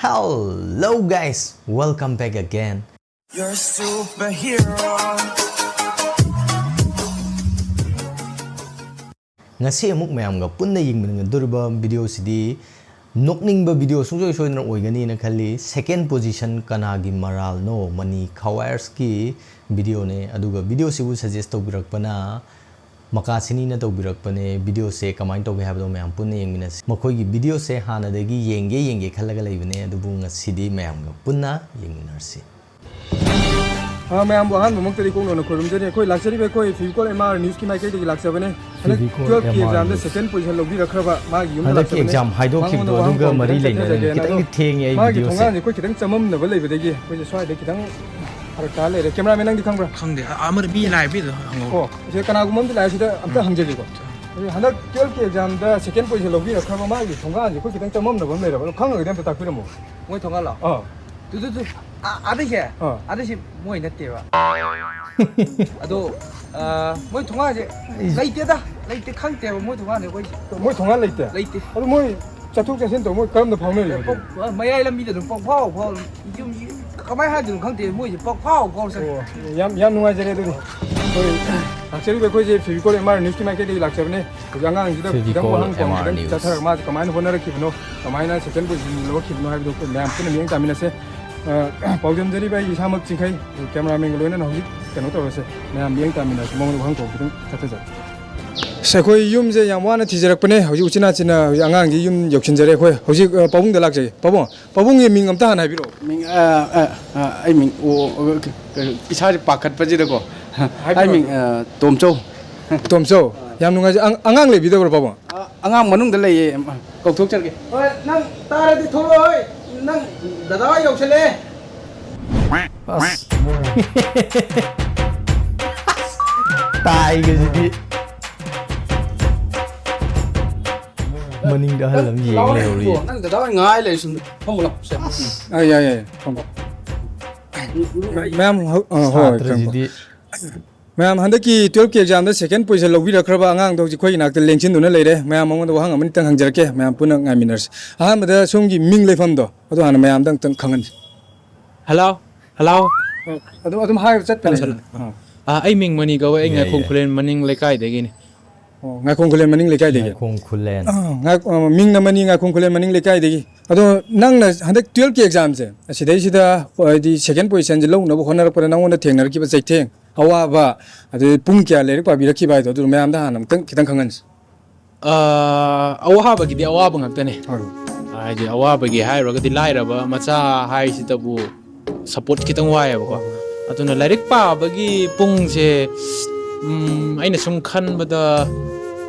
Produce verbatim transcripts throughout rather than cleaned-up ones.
Hello guys, welcome back again. You're a superhero. ꯉꯁꯤ ꯑꯃꯨꯛ ꯃꯌꯥꯝꯒ ꯄꯨꯟꯅ ꯌꯦꯡꯃꯤꯟꯅꯗꯣꯔꯤꯕ ꯚꯤꯗꯤꯑꯣꯁꯤꯗꯤ ꯅꯣꯛꯅꯤꯡꯕ ꯚꯤꯗꯤꯑꯣ ꯁꯨꯡꯁꯣꯏ ꯁꯣꯏꯗꯅ ꯑꯣꯏꯒꯅꯤꯅ ꯈꯜꯂꯤ꯫ Second position ꯀꯅꯥꯒꯤ ꯃꯔꯥꯜꯅꯣ, ꯃꯅꯤ ꯈꯋꯥꯏꯔꯁꯀꯤ ꯚꯤꯗꯤꯑꯣꯅꯦ꯫ ꯑꯗꯨꯒ ꯚꯤꯗꯤꯑꯣꯁꯤꯕꯨ suggest ꯇꯧꯕꯤꯔꯛꯄꯅ ꯃꯀꯥꯁꯤꯅꯤꯅ ꯇꯧꯕꯤꯔꯛꯄꯅꯦ꯫ ꯚꯤꯗꯤꯑꯣꯁꯦ ꯀꯃꯥꯏꯅ ꯇꯧꯒꯦ ꯍꯥꯏꯕꯗꯣ ꯃꯌꯥꯝ ꯄꯨꯟꯅ ꯌꯦꯡꯃꯤꯟꯅꯁꯤ꯫ ꯃꯈꯣꯏꯒꯤ ꯚꯤꯗꯤꯑꯣꯁꯦ ꯍꯥꯟꯅꯗꯒꯤ ꯌꯦꯡꯒꯦ ꯌꯦꯡꯒꯦ ꯈꯜꯂꯒ ꯂꯩꯕꯅꯦ, ꯑꯗꯨꯕꯨ ꯉꯁꯤꯗꯤ ꯃꯌꯥꯝꯒ ꯄꯨꯟꯅ ꯌꯦꯡꯃꯤꯟꯅꯔꯁꯤ꯫ ꯑ, ꯃꯌꯥꯝꯕꯨ ꯑꯍꯥꯟꯕꯃꯛꯇꯗꯤ ꯀꯣꯛꯅꯣꯟꯅ ꯈꯣꯏꯔꯨꯝꯖꯔꯤ꯫ ꯑꯩꯈꯣꯏ ꯂꯥꯛꯆꯔꯤꯕ ꯑꯩꯈꯣꯏ Fevicol M R News ꯀꯤ ꯃꯥꯏꯀꯩꯗꯒꯤ ꯂꯥꯛꯆꯕꯅꯦ꯫ ꯍꯟꯗꯛ Fevicol twelve ꯀꯤ M R exam ꯗ News꯫ Second position ꯂꯧꯕꯤꯔꯛꯈ꯭ꯔꯕ ꯃꯥꯒꯤ ꯌꯨꯝꯗ ꯍꯟꯗꯛꯀꯤ ꯂꯥꯛꯆꯕꯅꯦ꯫ Exam ꯍꯥꯏꯗꯣꯛꯈꯤꯕꯗꯣ ꯃꯉꯣꯟꯗ ꯋꯥꯍꯪ ꯑꯗꯨꯒ ꯈꯣꯝꯗꯅ ꯃꯔꯤ ꯂꯩꯅꯅ ꯆꯠꯆꯖꯒꯦꯅ꯫ ꯈꯤꯇꯪꯗꯤ ꯑꯗꯣ ꯊꯦꯡꯉꯦ ꯑꯩꯒꯤ ꯃꯥꯒꯤ ꯚꯤꯗꯤꯑꯣꯁꯦ꯫ ꯊꯣꯡꯒꯥꯟꯁꯦ ꯑꯩꯈꯣꯏ ꯈꯤꯇꯪ ꯆꯃꯝꯅꯕ ꯂꯩꯕꯗꯒꯤ ꯑꯩꯈꯣꯏꯁꯦ ꯁ꯭ꯋꯥꯏꯗ ꯈꯤꯇꯪ ꯐꯔꯛ ꯇꯥ ꯂꯩꯔꯦ꯫ Cameraman ꯅꯪꯗꯤ ꯈꯪꯕ꯭ꯔꯥ? ꯈꯪꯗꯦ꯫ ꯑ-, ꯑꯃꯗ ꯃꯤ ꯂꯥꯛꯑꯦ, ꯃꯤꯗꯣ ꯍꯪꯉꯣ꯫ ꯑꯣ, ꯁꯤꯗ ꯀꯅꯥꯒꯨꯝꯕ ꯑꯃꯗꯤ ꯂꯥꯛꯑꯦ, ꯁꯤꯗ ꯑꯝꯇ ꯎꯝ꯫ ꯍꯪꯖꯒꯦꯀꯣ꯫ ꯑꯗꯨ ꯍꯟꯗꯛ twelve ꯀꯤ exam ꯗ second position ꯂꯧꯕꯤꯔꯛꯈ꯭ꯔꯕ ꯃꯥꯒꯤ ꯊꯣꯡꯒꯥꯟꯁꯦ ꯑꯩꯈꯣꯏ ꯈꯤꯇꯪ ꯆꯃꯝꯅꯕ ꯑꯃ ꯂꯩꯔꯕ, ꯑꯗꯣ ꯈꯪꯉꯒꯗꯤ ꯑꯝꯇ ꯇꯥꯛꯄꯤꯔꯝꯃꯣ꯫ ꯃꯣꯏ ꯊꯣꯡꯒꯥꯜꯂꯣ? ꯑꯥ꯫ ꯇꯨ, ꯇꯨ, ꯇꯨ꯫ ꯑꯥ, ꯑꯥꯗꯩꯁꯦ? ꯑꯥ꯫ ꯑꯥꯗꯩꯁꯦ ꯃꯣꯏ ꯅꯠꯇꯦꯕ꯫ ꯑꯗꯣ, ꯑ, ꯃꯣꯏ ꯊꯣꯡꯒꯥꯟꯁꯦ ꯏꯁ꯫ ꯂꯩꯇꯦꯗ꯫ ꯂꯩꯇꯦ, ꯈꯪꯗꯦꯕ ꯃꯣꯏ ꯊꯣꯡꯒꯥꯟꯁꯦ ꯑꯩꯈꯣꯏ꯫ ꯃꯣꯏ ꯊꯣꯡꯒꯥꯟ ꯂꯩꯇꯦ? ꯂꯩꯇꯦ꯫ ꯑꯗꯣ ꯃꯣꯏ ꯆꯠꯊꯣꯛ ꯆꯠꯁꯤꯟ ꯇꯧꯕ ꯃꯣꯏ ꯀꯔꯝꯅ ꯐꯥꯎꯅꯔꯤꯕ ꯑꯗꯨꯗꯤ? ꯄꯣꯛ-, ꯃꯌꯥꯏ ꯂꯝꯕꯤꯗ ꯑꯗꯨꯝ ꯄꯪꯐꯥꯎ ꯐꯥꯎ-, ꯌꯨꯝ, ꯌꯨꯝ, ꯀꯃꯥꯏ ꯍꯥꯏꯗꯣꯏꯅꯣ ꯈꯪꯗꯦ, ꯃꯣꯏꯁꯦ ꯄꯪꯐꯥꯎ ꯐꯥꯎ ꯆꯠꯈꯤ꯫ ꯑꯣ, ꯌꯥꯝ, ꯌꯥꯝ ꯅꯨꯡꯉꯥꯏꯖꯔꯦ ꯑꯗꯨꯗꯤ꯫ ꯑꯩꯈꯣꯏ ꯂꯥꯛꯆꯔꯤꯕ ꯑꯩꯈꯣꯏꯁꯦ Fevicol M R News ꯀꯤ ꯃꯥꯏꯀꯩꯗꯒꯤ ꯂꯥꯛꯆꯕꯅꯦ꯫ ꯍꯧꯖꯤꯛ ꯑꯉꯥꯡꯁꯤꯗ ꯈꯤꯇꯪ Fevicol ꯋꯥꯍꯪ ꯄꯥꯎꯍꯪ M R ꯈꯤꯇꯪ News꯫ ꯆꯠꯊꯔꯒ ꯃꯥꯁꯦ ꯀꯃꯥꯏꯅ ꯍꯣꯠꯅꯔꯛꯈꯤꯕꯅꯣ, ꯀꯃꯥꯏꯅ second position ꯂꯧꯔꯛꯈꯤꯕꯅꯣ ꯍꯥꯏꯕꯗꯣ ꯑꯩꯈꯣꯏ ꯃꯌꯥꯝ ꯄꯨꯟꯅ ꯃꯤꯠꯌꯦꯡ ꯇꯥꯃꯤꯟꯅꯁꯦ꯫ ꯑ, ꯄꯥꯎꯗꯝꯖꯔꯤꯕ ꯑꯩ ꯏꯁꯥꯃꯛ ꯆꯤꯡꯈꯩ, cameraman ꯒ ꯂꯣꯏꯅꯅ ꯍꯧꯖꯤꯛ ꯀꯩꯅꯣ ꯇꯧꯔꯁꯦ, ꯃꯌꯥꯝ ꯃꯤꯠꯌꯦꯡ ꯇꯥꯃꯤꯟꯅꯁꯦ, ꯃꯉꯣꯟꯗ ꯋꯥꯍꯪ ꯄꯥꯎꯍꯪ ꯈꯤꯇꯪ ꯆꯠꯊꯖꯔꯛꯀꯦ꯫ ꯑꯁ, ꯑꯩꯈꯣꯏ ꯌꯨꯝꯁꯦ ꯌꯥꯝ ꯋꯥꯅ ꯊꯤꯖꯔꯛꯄꯅꯦ꯫ ꯍꯧꯖꯤꯛ ꯎꯆꯤꯟ ꯅꯥꯆꯤꯟꯅ ꯍꯧꯖꯤꯛ ꯑꯉꯥꯡꯁꯤ ꯌꯨꯝ ꯌꯧꯁꯤꯟꯖꯔꯦ꯫ ꯑꯩꯈꯣꯏ ꯍꯧꯖꯤꯛ, ꯑ, ꯄꯥꯕꯨꯡꯗ ꯂꯥꯛꯆꯒꯦ꯫ ꯄꯥꯕꯨꯡ, ꯄꯥꯕꯨꯡꯒꯤ ꯃꯤꯡ ꯑꯝꯇ ꯍꯥꯟꯅ ꯍꯥꯏꯕꯤꯔꯛꯑꯣ꯫ ꯃꯤꯡ, ꯑ, ꯑ, ꯑ, ꯑꯩ ꯃꯤꯡ, ꯑꯣ, ꯑꯣ, ꯀ-, ꯀ-, ꯏꯁꯥꯁꯦ ꯄꯥꯈꯠꯄꯁꯤꯗꯀꯣ꯫ ꯍꯥꯏꯕꯤꯔꯣ꯫ ꯑꯩ ꯃꯤꯡ, ꯑ, ꯇꯣꯝꯆꯧ꯫ ꯇꯣꯝꯆꯧ, ꯌꯥꯝ ꯅꯨꯡꯉꯥꯏꯖꯩ꯫ ꯑꯉ-, ꯑꯉꯥꯡ ꯂꯩꯕꯤꯗꯕ꯭ꯔꯣ, ꯄꯥꯕꯨꯡ? ꯑ, ꯑꯉꯥꯡ ꯃꯅꯨꯡꯗ ꯂꯩꯌꯦ, ꯀꯧꯊꯣꯛꯆꯔꯒꯦ꯫ ꯍꯣꯏ, ꯅꯪ ꯇꯥꯔꯗꯤ ꯊꯣꯛꯂꯛꯑꯣ, ꯍꯣꯏ꯫ ꯅꯪ ꯗꯗꯥ ꯍꯣꯏ ꯌꯧꯁꯜꯂꯛꯑꯦ꯫ ꯑꯁ꯫ ꯇꯥꯏꯒꯁꯤꯗꯤ꯫ ꯃꯅꯤꯡꯗ ꯑꯍꯜ ꯑꯃ ꯌꯦꯡ ꯂꯩꯍꯧꯔꯤ꯫ ꯅꯪ ꯗꯗꯥ ꯍꯣꯏ ꯉꯥꯏ ꯂꯩꯔꯤ ꯁꯨꯝ ꯐꯝꯃꯨ ꯂꯥꯎ, ꯁꯦ꯫ ꯑ, ꯌꯥꯏ, ꯌꯥꯏ, ꯐꯝꯃꯣ꯫ ꯃꯌꯥꯝ ꯍꯧ-, ꯑ, ꯍꯣꯏ, ꯍꯣꯏ, ꯁꯥꯇ꯭ꯔꯁꯤꯗꯤ꯫ ꯐꯝꯃꯣ꯫ ꯃꯌꯥꯝ, ꯍꯟꯗꯛꯀꯤ twelfth ꯀꯤ exam ꯗ second position ꯂꯧꯕꯤꯔꯛꯈ꯭ꯔꯕ ꯑꯉꯥꯡꯗꯣ ꯍꯧꯖꯤꯛ ꯑꯩꯈꯣꯏꯒꯤ ꯅꯥꯛꯇ ꯂꯦꯡꯁꯤꯟꯗꯨꯅ ꯂꯩꯔꯦ꯫ ꯃꯌꯥꯝ ꯃꯉꯣꯟꯗ ꯋꯥꯍꯪ ꯑꯃꯅꯤꯇꯪ ꯍꯪꯖꯔꯛꯀꯦ, ꯃꯌꯥꯝ ꯄꯨꯟꯅ ꯉꯥꯏꯃꯤꯟꯅꯔꯁꯤ꯫ ꯑꯍꯥꯟꯕꯗ ꯁꯣꯝꯒꯤ ꯃꯤꯡ ꯂꯩꯐꯝꯗꯣ ꯑꯗꯨ ꯍꯥꯟꯅ ꯃꯌꯥꯝꯗ ꯑꯝꯇꯪ ꯈꯪꯍꯟꯁꯤ꯫ ꯍꯜꯂꯣ꯫ ꯍꯜꯂꯣ꯫ ꯑꯗꯨꯝ ꯑꯗꯨꯝ ꯍꯥꯏꯕ ꯆꯠꯄꯅꯦ꯫ ꯑꯥ, ꯑꯩ ꯃꯤꯡ ꯃꯅꯤ ꯀꯧꯋꯦ꯫ ꯑꯩ ꯌꯥꯏ, ꯉꯥꯏꯈꯣꯡ ꯌꯥꯏ꯫ ꯈꯨꯂꯦꯟ ꯃꯅꯤꯡ ꯂꯩꯀꯥꯏꯗꯒꯤꯅꯤ꯫ ꯑꯣ, ꯉꯥꯏꯈꯣꯡ ꯈꯨꯂꯦꯟ ꯃꯅꯤꯡ ꯂꯩꯀꯥꯏꯗꯒꯤ꯫ ꯉꯥꯏꯈꯣꯡ ꯈꯨꯂꯦꯟ꯫ ꯑꯥ, ꯉꯥꯏ-, ꯑ, ꯃꯤꯡꯅ ꯃꯅꯤ, ꯉꯥꯏꯈꯣꯡ ꯈꯨꯂꯦꯟ ꯃꯅꯤꯡ ꯂꯩꯀꯥꯏꯗꯒꯤ꯫ ꯑꯗꯣ ꯅꯪꯅ ꯍꯟꯗꯛ twelfth ꯀꯤ exam ꯁꯦ ꯑꯁꯤꯗꯩꯁꯤꯗ ꯍꯥꯏꯗꯤ second position ꯁꯦ ꯂꯧꯅꯕ ꯍꯣꯠꯅꯔꯛꯄꯗ ꯅꯪꯉꯣꯟꯗ ꯊꯦꯡꯅꯔꯛꯈꯤꯕ ꯆꯩꯊꯦꯡ, ꯑꯋꯥꯕ, ꯑꯗꯩ ꯄꯨꯡ ꯀꯌꯥ ꯂꯥꯏꯔꯤꯛ ꯄꯥꯕꯤꯔꯛꯈꯤꯕ ꯍꯥꯏꯗꯣ ꯑꯗꯨ ꯃꯌꯥꯝꯗ ꯍꯥꯟꯅ ꯑꯃꯨꯛꯇꯪ ꯈꯤꯇꯪ ꯈꯪꯍꯟꯁꯤ꯫ ꯑꯥ, ꯑꯋꯥꯕꯒꯤꯗꯤ ꯑꯋꯥꯕ ꯉꯥꯛꯇꯅꯦ꯫ ꯍꯣꯏ꯫ ꯍꯥꯏꯗꯤ ꯑꯋꯥꯕꯒꯤ ꯍꯥꯏꯔꯨꯔꯒꯗꯤ ꯂꯥꯏꯔꯕ ꯃꯆꯥ ꯍꯥꯏꯁꯤꯗꯕꯨ support ꯈꯤꯇꯪ ꯋꯥꯏꯑꯦꯕꯀꯣ꯫ ꯑꯗꯨꯅ ꯂꯥꯏꯔꯤꯛ ꯄꯥꯕꯒꯤ ꯄꯨꯡꯁꯦ, ꯎꯝ, ꯑꯩꯅ ꯁꯨꯝ ꯈꯟꯕꯗ,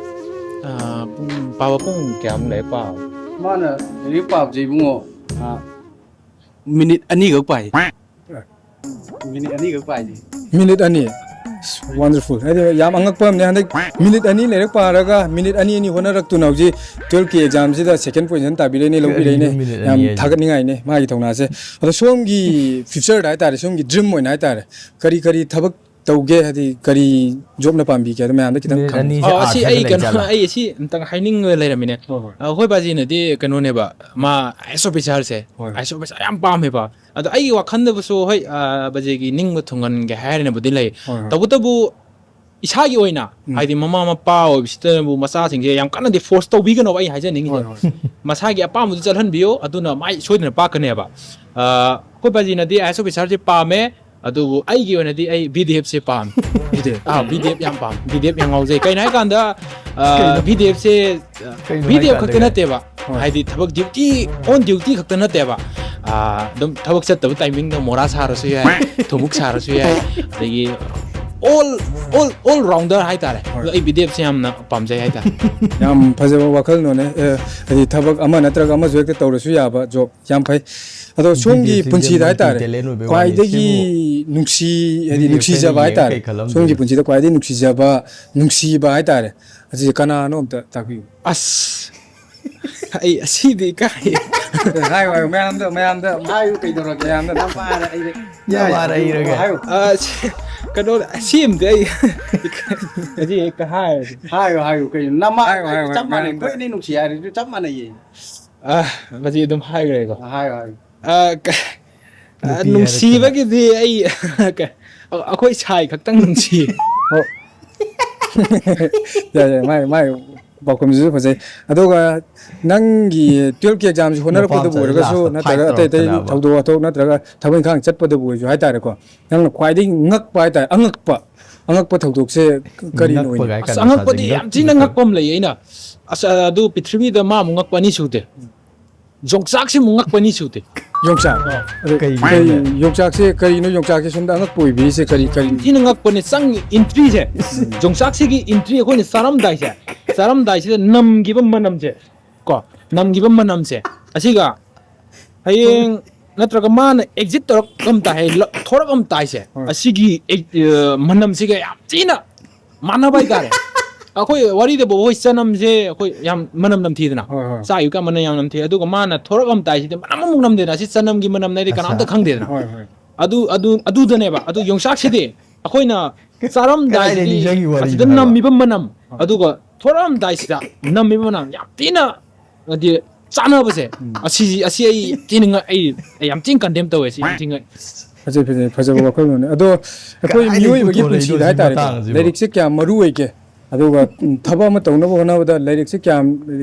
ꯑꯥ, ꯄꯨꯡ, ꯄꯥꯕ ꯄꯨꯡ ꯀꯌꯥꯃꯨꯛ ꯂꯥꯏꯔꯤꯛ ꯄꯥꯕ? ꯃꯥꯅ ꯂꯥꯏꯔꯤꯛ ꯄꯥꯕꯁꯦ ꯏꯕꯨꯡꯉꯣ, ꯑ, ꯃꯤꯅꯤꯠ ꯑꯅꯤꯈꯛ ꯄꯥꯏ꯫ ꯃꯤꯅꯤꯠ ꯑꯅꯤꯈꯛ ꯄꯥꯏꯅꯤ꯫ ꯃꯤꯅꯤꯠ ꯑꯅꯤ꯫ Wonderful꯫ ꯍꯥꯏꯗꯤ ꯌꯥꯝ ꯑꯉꯛꯄ ꯑꯃꯅꯦ꯫ ꯍꯟꯗꯛ ꯃꯤꯅꯤꯠ ꯑꯅꯤ ꯂꯥꯏꯔꯤꯛ ꯄꯥꯔꯒ ꯃꯤꯅꯤꯠ ꯑꯅꯤ ꯑꯅꯤ ꯍꯣꯠꯅꯔꯛꯇꯨꯅ ꯍꯧꯖꯤꯛ twelfth ꯀꯤ exam ꯁꯤꯗ second position ꯇꯥꯕꯤꯔꯛꯏꯅꯦ, ꯂꯧꯕꯤꯔꯛꯏꯅꯦ꯫ ꯀꯔꯤꯅꯣ ꯃꯤꯅꯤꯠ ꯑꯅꯤ ꯌꯥꯝ ꯍꯥꯏꯁꯦ? ꯊꯥꯒꯠꯅꯤꯡꯉꯥꯏꯅꯦ ꯃꯥꯒꯤ ꯊꯧꯅꯥꯁꯦ꯫ ꯑꯗꯣ ꯁꯣꯝꯒꯤ future ꯗ ꯍꯥꯏꯇꯥꯔꯦ, ꯁꯣꯝꯒꯤ dream ꯑꯣꯏꯅ ꯍꯥꯏꯇꯥꯔꯦ, ꯀꯔꯤ ꯀꯔꯤ ꯊꯕꯛ ꯇꯧꯒꯦ, ꯍꯥꯏꯗꯤ ꯀꯔꯤ job ꯅ ꯄꯥꯝꯕꯤꯒꯦ, ꯑꯗꯣ ꯃꯌꯥꯝꯗ ꯈꯤꯇꯪ ꯃꯤꯅꯤꯠ ꯈꯪ- ꯑꯅꯤꯁꯦ ꯑꯣ, ꯑꯁꯤ ꯑꯥꯔꯊ ꯑꯩ ꯂꯩ ꯀꯩꯅꯣ, ꯖꯥꯠꯂꯥ? ꯑꯩ ꯑꯁꯤ ꯑꯝꯇꯪ ꯍꯥꯏꯅꯤꯡꯉ ꯂꯩꯔꯝꯃꯤꯅꯦ꯫ ꯍꯣꯏ, ꯍꯣꯏ꯫ ꯑꯩꯈꯣꯏ ꯕꯥꯖꯤꯅꯗꯤ ꯀꯩꯅꯣꯅꯦꯕ, ꯃꯥ IAS officer ꯁꯦ, ꯍꯣꯏ꯫ IAS officer ꯌꯥꯝ ꯄꯥꯝꯃꯦꯕ꯫ ꯑꯗꯣ ꯑꯩꯒꯤ ꯋꯥꯈꯜꯗꯕꯨꯁꯨ ꯍꯣꯏ, ꯑ, ꯕꯥꯖꯤꯒꯤ ꯅꯤꯡꯕ ꯊꯨꯡꯍꯟꯒꯦ ꯍꯥꯏꯔꯅꯕꯨꯗꯤ ꯂꯩ꯫ ꯍꯣꯏ, ꯍꯣꯏ꯫ ꯇꯧꯕꯇꯕꯨ ꯏꯁꯥꯒꯤ ꯑꯣꯏꯅ, ꯎꯝ꯫ ꯍꯥꯏꯗꯤ ꯃꯃꯥ ꯃꯄꯥ ꯑꯣꯏꯕꯁꯤꯗꯅꯕꯨ ꯃꯆꯥꯁꯤꯡꯁꯦ ꯌꯥꯝ ꯀꯟꯅꯗꯤ force ꯇꯧꯕꯤꯒꯅꯣꯕ ꯑꯩ ꯍꯥꯏꯖꯅꯤꯡꯉꯤꯁꯦ꯫ ꯍꯣꯏ, ꯍꯣꯏ꯫ ꯃꯁꯥꯒꯤ ꯑꯄꯥꯝꯕꯗꯨ ꯆꯠꯍꯟꯕꯤꯌꯨ, ꯑꯗꯨꯅ ꯃꯥꯏ ꯁꯣꯏꯗꯅ ꯄꯥꯛꯀꯅꯦꯕ꯫ ꯑ, ꯑꯩꯈꯣꯏ ꯕꯥꯖꯤꯅꯗꯤ IAS officer ꯁꯦ ꯄꯥꯝꯃꯦ, ꯑꯗꯨꯕꯨ ꯑꯩꯒꯤ ꯑꯣꯏꯅꯗꯤ ꯑꯩ BDF ꯁꯦ ꯄꯥꯝꯃꯦ꯫ BDF꯫ ꯑꯥ, BDF ꯌꯥꯝ ꯄꯥꯝꯃꯦ꯫ BDF ꯌꯥꯝ ꯉꯥꯎꯖꯩ꯫ ꯀꯩꯅꯣ ꯍꯥꯏꯀꯥꯟꯗ, ꯑ, BDF ꯁꯦ, ꯑ, ꯀꯩꯅꯣ BDF ꯍꯥꯏꯀꯥꯟꯗ ꯈꯛꯇ ꯀꯩ? ꯅꯠꯇꯦꯕ꯫ ꯍꯣꯏ꯫ ꯍꯥꯏꯗꯤ ꯊꯕꯛ duty, on duty ꯈꯛꯇ ꯅꯠꯇꯦꯕ꯫ ꯑ, ꯑꯗꯨꯝ ꯊꯕꯛ ꯆꯠꯇꯕ timing ꯗ ꯃꯣꯔꯥ ꯁꯥꯔꯁꯨ ꯌꯥꯏ, ꯊꯨꯝꯃꯨꯛ ꯁꯥꯔꯁꯨ ꯌꯥꯏ, ꯑꯗꯒꯤ all, all, all rounder ꯍꯥꯏꯇꯥꯔꯦ꯫ ꯍꯣꯏ꯫ ꯑꯗꯣ ꯑꯩ BDF ꯁꯦ ꯌꯥꯝꯅ ꯄꯥꯝꯖꯩ ꯍꯥꯏꯇꯥꯔꯦ꯫ ꯌꯥꯝ ꯐꯖꯕ ꯋꯥꯈꯜꯂꯣꯟꯅꯦ꯫ ꯑꯦ, ꯍꯥꯏꯗꯤ ꯊꯕꯛ ꯑꯃ ꯅꯠꯇ꯭ꯔꯒ ꯑꯃꯁꯨ ꯍꯦꯛꯇ ꯇꯧꯔꯁꯨ ꯌꯥꯕ job꯫ ꯌꯥꯝ ꯐꯩ꯫ ꯑꯗꯣ ꯁꯣꯝꯒꯤ BDF ꯁꯤꯡꯁꯦ ꯄꯨꯟꯁꯤꯗ multi ꯍꯥꯏꯇꯥꯔꯦ, talent ꯑꯣꯏꯕꯩ ꯋꯥꯅꯤ꯫ ꯈ꯭ꯋꯥꯏꯗꯒꯤ ꯁꯤꯕꯨ ꯅꯨꯡꯁꯤ, ꯍꯥꯏꯗꯤ BDF ꯅꯨꯡꯁꯤꯖꯕ ꯈꯔ ꯍꯥꯏꯇꯥꯔꯦ, ꯌꯦꯡꯉꯒ ꯀꯩ ꯈꯜꯂꯝꯗꯣꯏꯅꯣ? ꯁꯣꯝꯒꯤ ꯄꯨꯟꯁꯤꯗ ꯈ꯭ꯋꯥꯏꯗꯒꯤ ꯅꯨꯡꯁꯤꯖꯕ, ꯅꯨꯡꯁꯤꯕ ꯍꯥꯏꯇꯥꯔꯦ, ꯑꯁꯤꯁꯦ ꯀꯅꯥꯅꯣ ꯑꯝꯇ ꯇꯥꯛꯄꯤꯌꯨ꯫ ꯑꯁ, ꯑꯩ ꯑꯁꯤꯗꯤ ꯏꯀꯥꯏ꯫ ꯍꯥꯏꯌꯨ, ꯍꯥꯏꯌꯨ, ꯃꯌꯥꯝꯗ, ꯃꯌꯥꯝꯗ꯫ ꯍꯥꯏꯌꯨ, ꯀꯩꯗꯧꯔꯒꯦ? ꯃꯌꯥꯝꯗ꯫ ꯅꯃꯥꯔ ꯑꯩꯗꯤ ꯅꯃꯥꯔ ꯑꯩꯔꯒꯦ꯫ ꯍꯥꯏꯌꯨ꯫ ꯑ, ꯁꯤ- ꯀꯩꯅꯣ, ꯁꯤꯝꯗꯤ ꯑꯩ ꯉꯁꯤ ꯍꯦꯛꯇ ꯍꯥꯏꯔꯁꯤ꯫ ꯍꯥꯏꯌꯨ, ꯍꯥꯏꯌꯨ, ꯀꯩꯅꯣ? ꯅꯃꯥ ꯍꯥꯏꯌꯨ, ꯍꯥꯏꯌꯨ, ꯆꯞ ꯃꯥꯟꯅꯩ꯫ ꯃꯌꯥꯝꯗ꯫ ꯑꯩꯈꯣꯏ ꯑꯅꯤ ꯅꯨꯡꯁꯤ ꯍꯥꯏꯔꯁꯨ ꯆꯞ ꯃꯥꯟꯅꯩꯌꯦ꯫ ꯑ, ꯃꯁꯤ ꯑꯗꯨꯝ ꯍꯥꯏꯈ꯭ꯔꯦꯀꯣ꯫ ꯍꯥꯏꯌꯨ, ꯍꯥꯏꯌꯨ꯫ ꯑ, ꯀ- ꯑ, ꯅꯨꯄꯤ ꯅꯨꯡꯁꯤꯕꯒꯤꯗꯤ ꯑꯩ ꯀ- ꯑꯩꯈꯣꯏ ꯁꯥꯏ ꯈꯛꯇꯪ ꯅꯨꯡꯁꯤ꯫ ꯌꯥꯏ, ꯌꯥꯏ, ꯃꯥꯏ, ꯃꯥꯏ ꯄꯥꯎꯈꯨꯝꯁꯤꯁꯨ ꯐꯖꯩ꯫ ꯑꯗꯨꯒ ꯅꯪꯒꯤ ꯇꯨꯌꯦꯜꯞꯀꯤ ꯑꯦꯛꯖꯥꯝꯁꯤ ꯍꯣꯠꯅꯔꯛꯄꯗꯕꯨ ꯃꯄꯥꯝ ꯑꯣꯏꯔꯒꯁꯨ, ꯆꯠꯂꯒ ꯅꯠꯇ꯭ꯔꯒ ꯐꯥꯏꯠ ꯑꯇꯩ ꯑꯇꯩ ꯇꯧꯔꯛꯇꯅꯕ꯫ ꯊꯧꯗꯣꯛ ꯋꯥꯊꯣꯛ ꯅꯠꯇ꯭ꯔꯒ ꯊꯕꯛ ꯏꯪꯈꯥꯡ ꯆꯠꯄꯗꯕꯨ ꯑꯣꯏꯔꯁꯨ ꯍꯥꯏꯇꯥꯔꯦꯀꯣ, ꯅꯪꯅ ꯈ꯭ꯋꯥꯏꯗꯒꯤ ꯉꯛꯄ ꯍꯥꯏꯇꯥꯔꯦ, ꯑꯉꯛꯄ, ꯑꯉꯛꯄ ꯊꯧꯗꯣꯛꯁꯦ ꯀꯔꯤꯅ ꯉꯛꯄ ꯑꯣꯏꯅꯤ? ꯀꯥꯏ ꯑꯁ, ꯀꯥꯏꯗ ꯑꯉꯛꯄꯗꯤ ꯁꯥꯖꯤꯟ- ꯌꯥꯝ ꯊꯤꯅ ꯉꯛꯄ ꯑꯃ ꯂꯩꯌꯦ꯫ ꯑꯩꯅ ꯑꯁ, ꯑꯗꯨ ꯄ꯭ꯔꯤꯊꯤꯕꯤꯗ ꯃꯥ ꯑꯃꯨꯛ ꯉꯛꯄ ꯑꯅꯤ ꯁꯨꯗꯦ꯫ ꯌꯣꯡꯆꯥꯛꯁꯤ ꯑꯃꯨꯛ ꯉꯛꯄ ꯑꯅꯤ ꯁꯨꯗꯦ꯫ ꯌꯣꯡꯆꯥꯛ꯫ ꯑꯗꯨ ꯀꯩꯒꯤꯅꯣ? ꯀꯩ- ꯌꯣꯡꯆꯥꯛꯁꯦ ꯀꯔꯤꯅꯣ? ꯌꯣꯡꯆꯥꯛꯁꯦ ꯁꯣꯝꯗ ꯑꯉꯛꯄ ꯑꯣꯏꯕꯤꯔꯤꯁꯦ ꯀꯔꯤ ꯀꯔꯤ? ꯊꯤꯅ ꯉꯛꯄꯅꯦ꯫ ꯆꯪ ꯏꯟꯇ꯭ꯔꯤꯁꯦ, ꯌꯣꯡꯆꯥꯛꯁꯤꯒꯤ ꯏꯟꯇ꯭ꯔꯤ ꯑꯩꯈꯣꯏꯅ ꯆꯥꯔꯝꯗꯥꯏꯁꯦ, ꯆꯥꯔꯝꯗꯥꯏꯁꯤꯗ ꯅꯝꯈꯤꯕ ꯃꯅꯝꯁꯦ, ꯀꯣ, ꯅꯝꯈꯤꯕ ꯃꯅꯝꯁꯦ, ꯑꯁꯤꯒ ꯍꯌꯦꯡ ꯅꯠꯇ꯭ꯔꯒ ꯃꯥꯅ ꯑꯦꯛꯖꯤꯠ ꯇꯧꯔꯛꯑꯝ ꯇꯥꯏ, ꯍꯥꯏ, ꯂ- ꯊꯣꯔꯛꯑꯝ ꯇꯥꯏꯁꯦ, ꯍꯣꯏ꯫ ꯑꯁꯤꯒꯤ ꯑꯦꯛ- ꯑ, ꯃꯅꯝꯁꯤꯒ ꯌꯥꯝ ꯊꯤꯅ ꯃꯥꯟꯅꯕ ꯍꯥꯏꯇꯥꯔꯦ꯫ ꯑꯩꯈꯣꯏ ꯋꯥꯔꯤꯗꯕꯨ ꯑꯩꯈꯣꯏ ꯆꯅꯝꯁꯦ ꯑꯩꯈꯣꯏ ꯌꯥꯝ ꯃꯅꯝ ꯅꯝꯊꯤꯗꯅ, ꯍꯣꯏ, ꯍꯣꯏ꯫ ꯆꯥꯛ ꯏꯀꯥ ꯃꯅꯝ ꯌꯥꯝ ꯅꯝꯊꯤ꯫ ꯑꯗꯨꯒ ꯃꯥꯅ ꯊꯣꯔꯛꯑꯝ ꯇꯥꯏꯁꯤꯗꯤ ꯃꯅꯝ ꯑꯃꯨꯛ ꯅꯝꯗꯦꯅ, ꯑꯁꯤ ꯆꯅꯝꯒꯤ ꯃꯅꯝꯅꯦꯗꯤ ꯀꯅꯥꯝꯇ ꯑꯁꯥ꯫ ꯈꯪꯗꯦꯗꯅ꯫ ꯍꯣꯏ, ꯍꯣꯏ꯫ ꯑꯗꯨ ꯑꯗꯨ ꯑꯗꯨꯗꯅꯦꯕ꯫ ꯑꯗꯨ ꯌꯣꯡꯆꯥꯛꯁꯤꯗꯤ ꯑꯩꯈꯣꯏꯅ ꯆꯥꯔꯝꯗꯥꯏꯁꯤꯗꯤ ꯀꯗꯥꯏꯗ ꯅꯤꯡꯁꯤꯡꯉꯤ ꯋꯥꯔꯤꯅꯣ ꯑꯁꯤꯗ ꯍꯥꯏꯕ? ꯅꯝꯃꯤꯕ ꯃꯅꯝ, ꯑꯗꯨꯒ ꯊꯣꯔꯛꯑꯝꯗꯥꯏꯁꯤꯗ ꯅꯝꯃꯤꯕ ꯃꯅꯝ ꯌꯥꯝ ꯊꯤꯅ, ꯍꯥꯏꯗꯤ, ꯆꯥꯟꯅꯕꯁꯦ, ꯑꯁꯤ ꯑꯁꯤ ꯑꯩ ꯊꯤꯅ ꯉꯛ-, ꯑꯩ ꯑꯩ ꯌꯥꯝ ꯊꯤꯅ ꯀꯟꯗꯦꯝ ꯇꯧꯋꯦ꯫ ꯁꯤ ꯌꯥꯝ ꯊꯤꯅ ꯉꯛ-, ꯐꯖꯩ, ꯐꯖꯩ, ꯐꯖꯕ ꯋꯥꯈꯜꯂꯣꯟꯅꯤ꯫ ꯑꯗꯣ ꯑꯩꯈꯣꯏ ꯀꯥꯏꯗꯒꯤ ꯃꯤꯑꯣꯏꯕꯒꯤ ꯄꯨꯊꯣꯔꯛꯏꯅꯣ ꯄꯨꯟꯁꯤꯗ ꯁꯤ ꯍꯥꯏꯇꯥꯔꯦꯀꯣ, ꯃꯇꯥꯡꯁꯤꯕꯣ? ꯂꯥꯏꯔꯤꯛꯁꯦ ꯀꯌꯥꯝ ꯃꯔꯨ ꯑꯣꯏꯒꯦ? ꯑꯗꯨꯒ, ꯎꯝ, ꯊꯕꯛ ꯑꯃ ꯇꯧꯅꯕ ꯍꯣꯠꯅꯕꯗ ꯂꯥꯏꯔꯤꯛꯁꯦ ꯀꯌꯥꯝ,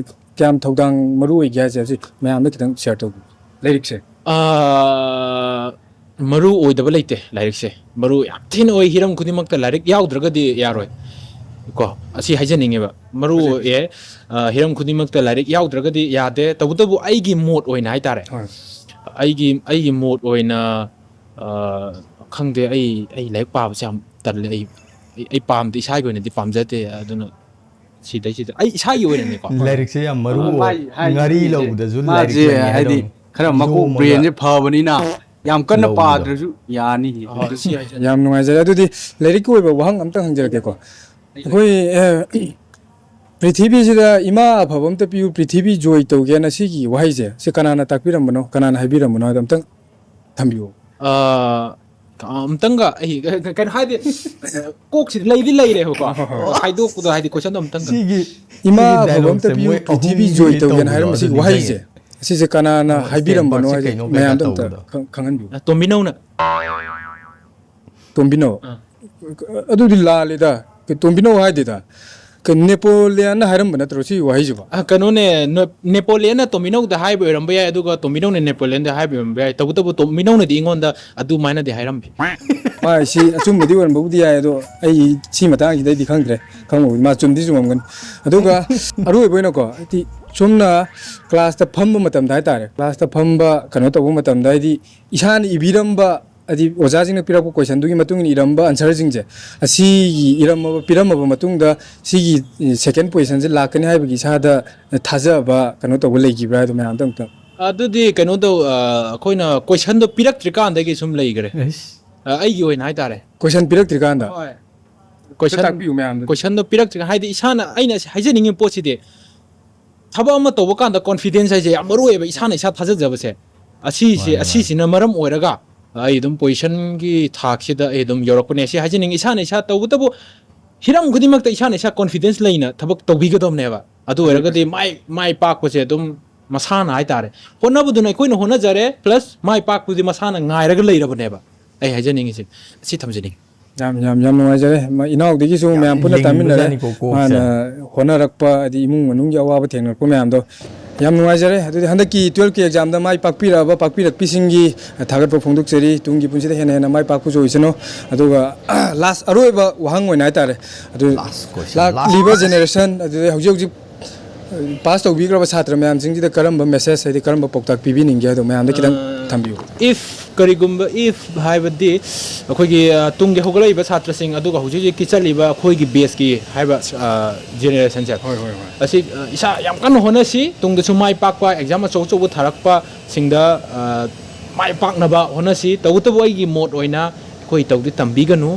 ꯀꯌꯥꯝ ꯊꯧꯗꯥꯡ ꯃꯔꯨ ꯑꯣꯏꯒꯦ ꯍꯥꯏꯁꯦ, ꯍꯧꯖꯤꯛ ꯃꯌꯥꯝꯗ ꯈꯤꯇꯪ ꯁꯤꯌꯔ ꯇꯧꯕꯤꯌꯨ꯫ ꯂꯥꯏꯔꯤꯛꯁꯦ꯫ ꯑꯥ, ꯃꯔꯨ ꯑꯣꯏꯗꯕ ꯂꯩꯇꯦ꯫ ꯂꯥꯏꯔꯤꯛꯁꯦ ꯃꯔꯨ ꯌꯥꯝ ꯊꯤꯅ ꯑꯣꯏ꯫ ꯍꯤꯔꯝ ꯈꯨꯗꯤꯡꯃꯛꯇ ꯂꯥꯏꯔꯤꯛ ꯌꯥꯎꯗ꯭ꯔꯒꯗꯤ ꯌꯥꯔꯣꯏ, ꯀꯣ, ꯑꯁꯤ ꯍꯥꯏꯖꯅꯤꯡꯉꯦꯕ꯫ ꯃꯔꯨ ꯑꯣꯏꯌꯦ꯫ ꯑꯥ, ꯍꯤꯔꯝ ꯈꯨꯗꯤꯡꯃꯛꯇ ꯂꯥꯏꯔꯤꯛ ꯌꯥꯎꯗ꯭ꯔꯒꯗꯤ ꯌꯥꯗꯦ꯫ ꯇꯧꯕꯇꯕꯨ ꯑꯩꯒꯤ ꯃꯣꯠ ꯑꯣꯏꯅ ꯍꯥꯏꯇꯥꯔꯦ, ꯍꯣꯏ꯫ ꯑꯩꯒꯤ ꯑꯩꯒꯤ ꯃꯣꯠ ꯑꯣꯏꯅ, ꯑꯥ, ꯈꯪꯗꯦ, ꯑꯩ ꯑꯩ ꯂꯥꯏꯔꯤꯛ ꯄꯥꯕꯁꯦ ꯌꯥꯝ ꯇꯜꯂꯦ꯫ ꯑꯩ ꯑꯩ ꯑꯩ ꯄꯥꯝꯗꯦ, ꯏꯁꯥꯒꯤ ꯑꯣꯏꯅꯗꯤ ꯄꯥꯝꯖꯗꯦ꯫ ꯑꯗꯨꯅ ꯁꯤꯗꯩꯁꯤꯗ ꯑꯩ ꯏꯁꯥꯒꯤ ꯑꯣꯏꯅꯅꯦꯀꯣ꯫ ꯂꯥꯏꯔꯤꯛꯁꯦ ꯌꯥꯝ ꯃꯔꯨ ꯑꯣ, ꯑꯣꯏ꯫ ꯃꯥꯏ ꯍꯥꯏ- ꯉꯥꯔꯤ ꯃꯤꯁꯦ, ꯂꯧꯕꯗꯁꯨ ꯂꯥꯏꯔꯤꯛ ꯃꯥꯁꯦ ꯂꯩ ꯍꯥꯏꯗꯤ ꯍꯥꯏꯗꯧꯅꯤ꯫ ꯈꯔ ꯃꯀꯣꯛ ꯌꯣꯝꯃꯒ ꯕ꯭ꯔꯦꯟꯁꯦ ꯐꯕꯅꯤꯅ ꯌꯥꯝ ꯀꯟꯅ ꯂꯧꯕꯗꯣ꯫ ꯄꯥꯗ꯭ꯔꯁꯨ ꯌꯥꯅꯤ꯫ ꯑꯥ, ꯁꯤ ꯍꯥꯏꯖꯅꯤꯡꯉꯦ꯫ ꯌꯥꯝ ꯅꯨꯡꯉꯥꯏꯖꯔꯦ꯫ ꯑꯗꯨꯗꯤ ꯂꯥꯏꯔꯤꯛꯀꯤ ꯑꯣꯏꯕ ꯋꯥꯍꯪ ꯑꯝꯇꯪ ꯍꯪꯖꯔꯛꯀꯦꯀꯣ꯫ ꯑꯩꯈꯣꯏ, ꯑ, ꯄ꯭ꯔꯤꯊꯤꯕꯤꯁꯤꯗ ꯏꯃꯥ ꯑꯐꯕ ꯑꯝꯇ ꯄꯤꯌꯨ, ꯄ꯭ꯔꯤꯊꯤꯕꯤ ꯖꯣꯏ ꯇꯧꯒꯦꯅ ꯁꯤꯒꯤ ꯋꯥꯍꯩꯁꯦ, ꯁꯤ ꯀꯅꯥꯅ ꯇꯥꯛꯄꯤꯔꯝꯕꯅꯣ, ꯀꯅꯥꯅ ꯍꯥꯏꯕꯤꯔꯝꯕꯅꯣ ꯍꯥꯏꯗꯣ ꯑꯝꯇꯪ ꯊꯝꯕꯤꯌꯨ꯫ ꯑ, ꯑꯃꯨꯛꯇꯪꯒ ꯑꯩ ꯀꯩꯅꯣ ꯍꯥꯏꯗꯤ, ꯀꯣꯛꯁꯤꯗ ꯂꯩꯗꯤ ꯂꯩꯔꯦꯕꯀꯣ꯫ ꯍꯥꯏꯗꯣꯛꯄꯗꯣ ꯍꯥꯏꯗꯤ ꯀꯣꯏꯁꯟꯗꯣ ꯑꯃꯨꯛꯇꯪꯒ꯫ ꯁꯤꯒꯤ ꯏꯃꯥ ꯁꯤꯒꯤ ꯑꯐꯕ dialogue ꯑꯝꯇ ꯁꯦ ꯄꯤꯌꯨ, ꯃꯣꯏ ꯄ꯭ꯔꯤꯊꯤꯕꯤ ꯑꯍꯨꯝꯒꯤ ꯖꯣꯏ ꯇꯧꯒꯦꯅ ꯇꯧꯕꯗꯣ ꯍꯥꯏꯔꯝꯕ ꯁꯤꯒꯤ ꯑꯗꯨꯗꯤ ꯋꯥꯍꯩꯁꯦ, ꯈꯪꯉꯦ꯫ ꯑꯁꯤꯁꯦ ꯀꯅꯥꯅ ꯃꯣꯏ ꯍꯥꯏꯕꯤꯔꯝꯕꯅꯣ expertꯁꯦ ꯍꯥꯏꯗꯣ ꯀꯩꯅꯣ ꯀꯩꯀꯥ ꯃꯌꯥꯝꯗ ꯑꯝꯇ ꯇꯧꯕꯗꯣ꯫ ꯈꯪ- ꯈꯪꯍꯟꯕꯤꯌꯨ꯫ ꯑ, ꯇꯣꯝꯕꯤꯅꯧꯅ꯫ ꯇꯣꯝꯕꯤꯅꯧ꯫ ꯑꯥ꯫ ꯑꯗꯨꯗꯤ ꯂꯥꯜꯂꯦꯗ꯫ ꯇꯣꯝꯕꯤꯅꯧ ꯍꯥꯏꯗꯦꯗ꯫ ꯅꯦꯄꯣꯂꯤꯌꯟꯅ ꯍꯥꯏꯔꯝꯕ ꯅꯠꯇ꯭ꯔꯣ ꯁꯤ ꯋꯥꯍꯩꯁꯤꯕꯣ? ꯑ, ꯀꯩꯅꯣꯅꯦ, ꯅꯣ-, ꯅꯦꯄꯣꯂꯤꯌꯟꯅ ꯇꯣꯝꯕꯤꯅꯧꯗ ꯍꯥꯏꯕ ꯑꯣꯏꯔꯝꯕ ꯌꯥꯏ, ꯑꯗꯨꯒ ꯇꯣꯝꯕꯤꯅꯧꯅ ꯅꯦꯄꯣꯂꯤꯌꯟꯗ ꯍꯥꯏꯕ ꯑꯣꯏꯔꯝꯕ ꯌꯥꯏ꯫ ꯇꯧꯕꯇꯕꯨ ꯇꯣꯝꯕꯤꯅꯧꯅꯗꯤ ꯑꯩꯉꯣꯟꯗ ꯑꯗꯨꯃꯥꯏꯅꯗꯤ ꯍꯥꯏꯔꯝꯕꯤ꯫ ꯃꯥ ꯁꯤ ꯑꯆꯨꯝꯕꯗꯤ ꯑꯣꯏꯔꯝꯕꯕꯨꯗꯤ ꯌꯥꯏ, ꯑꯗꯣ ꯑꯩ ꯁꯤ ꯃꯇꯥꯡꯁꯤꯗ ꯑꯩꯗꯤ ꯈꯪꯗ꯭ꯔꯦ꯫ ꯈꯪꯕꯕꯨꯗꯤ ꯃꯥ ꯆꯨꯝꯗꯤ ꯆꯨꯝꯃꯝꯒꯅꯤ꯫ ꯑꯗꯨꯒ ꯑꯔꯣꯏꯕ ꯑꯣꯏꯅꯀꯣ, ꯍꯥꯏꯗꯤ ꯁꯣꯝꯅ ꯀ꯭ꯂꯥꯁꯇ ꯐꯝꯕ ꯃꯇꯝꯗ ꯍꯥꯏꯇꯥꯔꯦ, ꯀ꯭ꯂꯥꯁꯇ ꯐꯝꯕ ꯀꯩꯅꯣ ꯇꯧꯕ ꯃꯇꯝꯗ, ꯍꯥꯏꯗꯤ ꯏꯁꯥꯅ ꯏꯕꯤꯔꯝꯕ, ꯍꯥꯏꯗꯤ ꯑꯣꯖꯥꯁꯤꯡꯅ ꯄꯤꯔꯛꯄ ꯀꯣꯏꯁꯟꯗꯨꯒꯤ ꯃꯇꯨꯡ ꯏꯟꯅ ꯏꯔꯝꯕ ꯑꯟꯁꯔꯁꯤꯡꯁꯦ, ꯑꯁꯤꯒꯤ ꯏꯔꯝꯃꯕ, ꯄꯤꯔꯝꯃꯕ ꯃꯇꯨꯡꯗ ꯁꯤꯒꯤ ꯁꯦꯀꯦꯟ ꯄꯣꯖꯤꯁꯟꯁꯦ ꯂꯥꯛꯀꯅꯤ ꯍꯥꯏꯕꯒꯤ ꯏꯁꯥꯗ ꯊꯥꯖꯕ ꯀꯩꯅꯣ ꯇꯧꯕ ꯂꯩꯈꯤꯕ꯭ꯔꯥ ꯍꯥꯏꯗꯣ ꯃꯌꯥꯝꯗ ꯑꯝꯇꯪ꯫ ꯑꯗꯨꯗꯤ ꯀꯩꯅꯣ ꯇꯧ, ꯑ, ꯑꯩꯈꯣꯏꯅ ꯀꯣꯏꯁꯟꯗꯣ ꯄꯤꯔꯛꯇ꯭ꯔꯤꯀꯥꯟꯗꯒꯤ ꯁꯨꯝ ꯂꯩꯈ꯭ꯔꯦ꯫ ꯑꯩꯁ, ꯑ, ꯑꯩꯒꯤ ꯑꯣꯏꯅ ꯍꯥꯏꯇꯥꯔꯦ꯫ ꯀꯣꯏꯁꯟ ꯄꯤꯔꯛꯇ꯭ꯔꯤꯀꯥꯟꯗ꯫ ꯍꯣꯏ꯫ ꯀꯣꯏꯁꯟ ꯀꯣꯏꯁꯟ, ꯇꯥꯛꯄꯤꯌꯨ ꯃꯌꯥꯝꯗ꯫ ꯀꯣꯏꯁꯟꯗꯣ ꯄꯤꯔꯛꯇ꯭ꯔꯤꯀꯥꯟꯗ, ꯍꯥꯏꯗꯤ ꯏꯁꯥꯅ, ꯑꯩꯅ ꯍꯥꯏꯖꯅꯤꯡꯉꯤꯕ ꯄꯣꯠꯁꯤꯗꯤ, ꯊꯕꯛ ꯑꯃ ꯇꯧꯕ ꯀꯥꯟꯗ ꯀꯣꯟꯐꯤꯗꯦꯟꯁ ꯍꯥꯏꯁꯦ ꯌꯥꯝ ꯃꯔꯨ ꯑꯣꯏꯌꯦꯕ, ꯏꯁꯥꯅ ꯏꯁꯥ ꯊꯥꯖꯖꯕꯁꯦ꯫ ꯑꯁꯤꯁꯦ, ꯃꯥꯅꯦ, ꯃꯥꯅꯦ꯫ ꯑꯁꯤꯁꯤꯅ ꯃꯔꯝ ꯑꯣꯏꯔꯒ ꯑꯩ ꯑꯗꯨꯝ ꯄꯣꯖꯤꯁꯟꯒꯤ ꯊꯥꯛꯁꯤꯗ ꯑꯩ ꯑꯗꯨꯝ ꯌꯧꯔꯛꯄꯅꯦ꯫ ꯁꯤ ꯍꯥꯏꯖꯅꯤꯡꯉꯤ, ꯏꯁꯥꯅ ꯏꯁꯥ ꯇꯧꯕꯇꯕꯨ ꯍꯤꯔꯝ ꯈꯨꯗꯤꯡꯃꯛꯇ ꯏꯁꯥꯅ ꯏꯁꯥ ꯀꯣꯟꯐꯤꯗꯦꯟꯁ ꯂꯩꯅ ꯊꯕꯛ ꯇꯧꯕꯤꯒꯗꯕꯅꯦꯕ꯫ ꯑꯗꯨ ꯑꯣꯏꯔꯒꯗꯤ ꯃꯥꯏ, ꯃꯥꯏ ꯄꯥꯛꯄꯁꯦ ꯑꯗꯨꯝ ꯃꯁꯥꯅ ꯍꯥꯏꯇꯥꯔꯦ꯫ ꯍꯣꯠꯅꯕꯗꯨꯅ ꯑꯩꯈꯣꯏꯅ ꯍꯣꯠꯅꯖꯔꯦ, ꯄ꯭ꯂꯁ ꯃꯥꯏ ꯄꯥꯛꯄꯗꯨꯗꯤ ꯃꯁꯥꯅ ꯉꯥꯏꯔꯒ ꯂꯩꯔꯕꯅꯦꯕ꯫ ꯑꯩ ꯍꯥꯏꯖꯅꯤꯡꯉꯤꯁꯦ, ꯁꯤ ꯊꯝꯖꯅꯤꯡꯉꯤ꯫ ꯌꯥꯝ, ꯌꯥꯝ, ꯌꯥꯝ ꯅꯨꯡꯉꯥꯏꯖꯔꯦ꯫ ꯃ-, ꯏꯅꯥꯎꯗꯒꯤꯁꯨ ꯌꯥꯝ ꯃꯌꯥꯝ ꯄꯨꯟꯅ ꯇꯥꯃꯤꯟꯅꯔꯦ꯫ ꯂꯤꯡꯕꯖꯥꯠꯅꯤꯀꯣ ꯀꯣꯛꯁꯦ꯫ ꯃꯥꯅ ꯍꯣꯠꯅꯔꯛꯄ, ꯍꯥꯏꯗꯤ ꯏꯃꯨꯡ ꯃꯅꯨꯡꯒꯤ ꯑꯋꯥꯕ ꯊꯦꯡꯅꯔꯛꯄ ꯃꯌꯥꯝꯗꯣ꯫ ꯌꯥꯝ ꯅꯨꯡꯉꯥꯏꯖꯔꯦ꯫ ꯑꯗꯨꯗꯤ ꯍꯟꯗꯛꯀꯤ ꯇꯨꯌꯦꯜꯐꯀꯤ ꯑꯦꯛꯖꯥꯝꯗ ꯃꯥꯏ ꯄꯥꯛꯄꯤꯔꯛꯑꯕ ꯄꯥꯛꯄꯤꯔꯛꯄꯤꯁꯤꯡꯒꯤ ꯊꯥꯒꯠꯄ ꯐꯣꯡꯗꯣꯛꯆꯔꯤ꯫ ꯇꯨꯡꯒꯤ ꯄꯨꯟꯁꯤꯗ ꯍꯦꯟꯅ ꯍꯦꯟꯅ ꯃꯥꯏ ꯄꯥꯛꯄꯁꯨ ꯑꯣꯏꯁꯅꯨ꯫ ꯑꯗꯨꯒ ꯂꯥꯁ, ꯑꯔꯣꯏꯕ ꯋꯥꯍꯪ ꯑꯣꯏꯅ ꯍꯥꯏꯇꯥꯔꯦ꯫ ꯑꯗꯨ Last question, ꯂꯥꯛꯂꯤꯕ last. ꯖꯦꯅꯦꯔꯦꯁꯟ, ꯑꯗꯨꯗꯩ ꯍꯧꯖꯤꯛ ꯍꯧꯖꯤꯛ ꯄꯥꯁ ꯇꯧꯕꯤꯈ꯭ꯔꯕ ꯁꯥꯇ꯭ꯔ ꯃꯌꯥꯝꯁꯤꯡꯁꯤꯗ ꯀꯔꯝꯕ ꯃꯦꯁꯦꯖ, ꯍꯥꯏꯗꯤ ꯀꯔꯝꯕ ꯄꯥꯎꯇꯥꯛ ꯄꯤꯕꯤꯅꯤꯡꯒꯦ, ꯑꯗꯣ ꯃꯌꯥꯝꯗ ꯈꯤꯇꯪ ꯑ, ꯊꯝꯕꯤꯌꯨ꯫ If, ꯀꯔꯤꯒꯨꯝꯕ if ꯍꯥꯏꯕꯗꯤ ꯑꯩꯈꯣꯏꯒꯤ, ꯑ, ꯇꯨꯡꯒꯤ ꯍꯧꯒꯠꯂꯛꯏꯕ ꯁꯥꯇ꯭ꯔꯁꯤꯡ, ꯑꯗꯨꯒ ꯍꯧꯖꯤꯛ ꯍꯧꯖꯤꯛꯀꯤ ꯆꯠꯂꯤꯕ ꯑꯩꯈꯣꯏꯒꯤ ꯕꯦꯁꯀꯤ ꯍꯥꯏꯕ, ꯑ, ꯖꯦꯅꯦꯔꯦꯁꯟꯁꯦ, ꯍꯣꯏ, ꯍꯣꯏ, ꯍꯣꯏ꯫ ꯑꯁꯤ, ꯑ, ꯏꯁꯥ ꯌꯥꯝ ꯀꯟꯅ ꯍꯣꯠꯅꯁꯤ, ꯇꯨꯡꯗꯁꯨ ꯃꯥꯏ ꯄꯥꯛꯄ ꯑꯦꯛꯖꯥꯝ ꯑꯆꯧ ꯑꯆꯧꯕ ꯊꯥꯔꯛꯄꯁꯤꯡꯗ, ꯑ, ꯃꯥꯏ ꯄꯥꯛꯅꯕ ꯍꯣꯠꯅꯁꯤ꯫ ꯇꯧꯕꯇꯕꯨ ꯑꯩꯒꯤ ꯃꯣꯠ ꯑꯣꯏꯅ ꯑꯩꯈꯣꯏ ꯇꯧꯗꯤ ꯇꯝꯕꯤꯒꯅꯨ꯫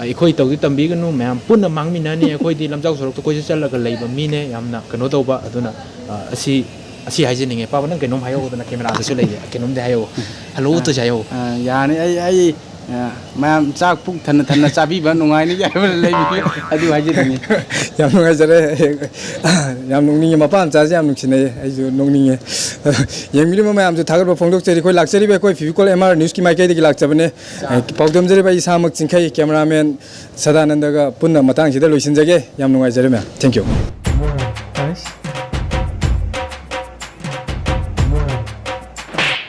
ꯑꯩꯈꯣꯏ ꯇꯧꯗꯤ ꯇꯝꯕꯤꯒꯅꯨ, ꯃꯌꯥꯝ ꯄꯨꯟꯅ ꯃꯥꯡꯃꯤꯟꯅꯅꯤ꯫ ꯑꯩꯈꯣꯏꯗꯤ ꯂꯝꯖꯥꯎ ꯁꯣꯔꯣꯛꯇ ꯀꯣꯏꯆꯠ ꯆꯠꯂꯒ ꯂꯩꯕ ꯃꯤꯅꯦ꯫ ꯌꯥꯝꯅ ꯀꯩꯅꯣ ꯇꯧꯕ꯫ ꯑꯗꯨꯅ, ꯑ, ꯑꯁꯤ, ꯑꯁꯤ ꯍꯥꯏꯖꯅꯤꯡꯉꯦ꯫ ꯄꯥꯕ, ꯅꯪ ꯀꯩꯅꯣꯝ ꯍꯥꯏꯍꯧꯗꯅ, ꯀꯦꯃꯦꯔꯥꯗꯁꯨ ꯂꯩꯌꯦ, ꯀꯩꯅꯣꯝꯗꯤ ꯍꯥꯏꯍꯧ꯫ ꯍꯜꯂꯣ, ꯑ, ꯇꯧꯁꯦ ꯍꯥꯏꯍꯧ꯫ ꯑ, ꯌꯥꯅꯤ꯫ ꯑꯩ, ꯑꯩ, ꯑ, ꯃꯌꯥꯝ ꯆꯥꯛ ꯄꯨꯛ ꯊꯟꯅ ꯊꯟꯅ ꯆꯥꯕꯤꯕ ꯅꯨꯡꯉꯥꯏꯅꯤ ꯍꯥꯏꯕ ꯂꯩꯕꯤꯌꯨ, ꯑꯗꯨ ꯍꯥꯏꯖꯅꯤꯡꯉꯤ꯫ ꯌꯥꯝ ꯅꯨꯡꯉꯥꯏꯖꯔꯦ꯫ ꯌꯥꯝ ꯅꯣꯛꯅꯤꯡꯉꯦ꯫ ꯃꯄꯥ ꯃꯆꯥꯁꯦ ꯌꯥꯝ ꯅꯨꯡꯁꯤꯅꯩꯌꯦ꯫ ꯑꯩꯁꯨ ꯅꯣꯛꯅꯤꯡꯉꯦ꯫ ꯌꯦꯡꯕꯤꯔꯤꯕ ꯃꯌꯥꯝꯁꯨ ꯊꯥꯒꯠꯄ ꯐꯣꯡꯗꯣꯛꯆꯔꯤ꯫ ꯑꯩꯈꯣꯏ ꯂꯥꯛꯆꯔꯤꯕ ꯑꯩꯈꯣꯏ ꯐꯤꯕꯤꯀꯣꯜ ꯑꯦꯝ ꯑꯥꯔ ꯅ꯭ꯌꯨꯁꯀꯤ ꯃꯥꯏꯀꯩꯗꯒꯤ ꯂꯥꯛꯆꯕꯅꯦ꯫ ꯑ, ꯄꯥꯎꯗꯝꯖꯔꯤꯕ ꯑꯩ ꯏꯁꯥꯃꯛ ꯆꯤꯡꯈꯩ, ꯀꯦꯃꯦꯔꯥꯃꯦꯟ ꯁꯗꯥꯅꯟꯗꯒ ꯄꯨꯟꯅ ꯃꯇꯥꯡꯁꯤꯗ ꯂꯣꯏꯁꯤꯟꯖꯒꯦ꯫ ꯌꯥꯝ ꯅꯨꯡꯉꯥꯏꯖꯔꯦ ꯃꯌꯥꯝ꯫ Thank you꯫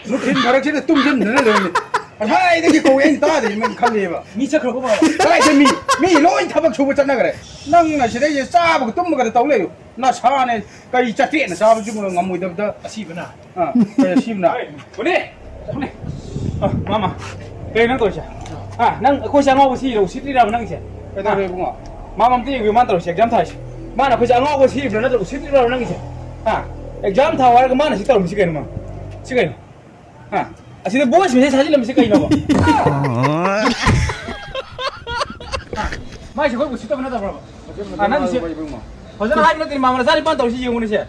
ꯅꯨꯡꯊꯤꯜ ꯃꯔꯛꯁꯤꯗ ꯇꯨꯝꯁꯤꯟꯗꯅ ꯂꯩꯔꯝꯃꯤ꯫ ꯉꯁꯥꯏꯗꯒꯤ ꯀꯧꯋꯦ, ꯑꯩꯅ ꯇꯥꯗꯦ, ꯅꯪ ꯈꯜꯂꯦꯕ꯫ ꯃꯤ ꯆꯠꯈ꯭ꯔꯕꯣ, ꯕꯕꯥ? ꯀꯗꯥꯏꯗ ꯃꯤ? ꯃꯤ ꯂꯣꯏ ꯊꯕꯛ ꯁꯨꯕ ꯆꯠꯅꯈ꯭ꯔꯦ꯫ ꯅꯪꯅ ꯁꯤꯗꯩꯁꯤꯗ ꯆꯥꯕꯒ ꯇꯨꯝꯕꯒꯗ ꯇꯧ ꯂꯩꯌꯨ꯫ ꯅꯁꯥꯅꯦ ꯀꯔꯤ ꯆꯥꯇ꯭ꯔꯦꯠꯅ ꯆꯥꯕꯁꯨ ꯉꯝꯃꯣꯏꯗꯕꯗ꯫ ꯑꯁꯤꯕꯅ? ꯑꯥ, ꯀꯔꯤ ꯑꯁꯤꯕꯅ? ꯍꯣꯏ, ꯄꯨꯅꯦ! ꯄꯨꯅꯦ! ꯑ, ꯃꯥꯃ, ꯀꯩꯅꯣ ꯅꯪ ꯇꯧꯔꯤꯁꯦ? ꯑ, ꯅꯪ ꯑꯩꯈꯣꯏꯁꯦ ꯑꯉꯥꯎꯕ ꯁꯤꯔꯤꯔꯣ, ꯎꯁꯤꯠꯇ꯭ꯔꯤꯔꯕ ꯅꯪꯒꯤꯁꯦ? ꯀꯩꯗꯧꯔꯦ ꯏꯕꯨꯡꯉꯣ? ꯃꯥꯃ, ꯑꯝꯇ ꯌꯦꯡꯕꯤꯌꯨ, ꯃꯥꯅ ꯇꯧꯔꯤꯁꯦ, ꯑꯦꯛꯖꯥꯝ ꯊꯥꯏꯁꯦ꯫ ꯃꯥꯅ ꯑꯩꯈꯣꯏꯁꯦ ꯑꯉꯥꯎꯕ ꯁꯤꯔꯤꯕ꯭ꯔꯥ ꯅꯠꯇ꯭ꯔꯒ ꯎꯁꯤꯠꯇ꯭ꯔꯤꯔꯕ ꯅꯪꯒꯤꯁꯦ? ꯍꯥ? ꯑꯦꯛꯖꯥꯝ ꯊꯥꯎ ꯍꯥꯏꯔꯒ ꯃꯥꯅ ꯁꯤ ꯇꯧꯔꯝꯃꯤꯁꯤ ꯀꯩꯅꯣ, ꯃꯥ? ꯁꯤ ꯀꯩꯅꯣ? ꯍꯥ? ꯑꯁꯤꯗ voice message ꯊꯥꯖꯤꯜꯂꯝꯃꯤꯁꯤ ꯀꯩꯅꯣꯕ? ꯍꯥ? ꯃꯥꯏꯁꯦ ꯑꯩꯈꯣꯏ ꯎꯁꯤꯠꯇꯕ ꯅꯠꯇꯕ꯭ꯔꯕ? ꯑ, ꯅꯪꯒꯤꯁꯦ ꯐꯖꯅ ꯍꯥꯏꯕ ꯅꯠꯇꯦ, ꯃꯥꯃ ꯅꯆꯥꯅꯤꯄꯥꯅ ꯇꯧꯔꯤꯁꯤ ꯌꯦꯡꯉꯨꯅꯦꯁꯦ꯫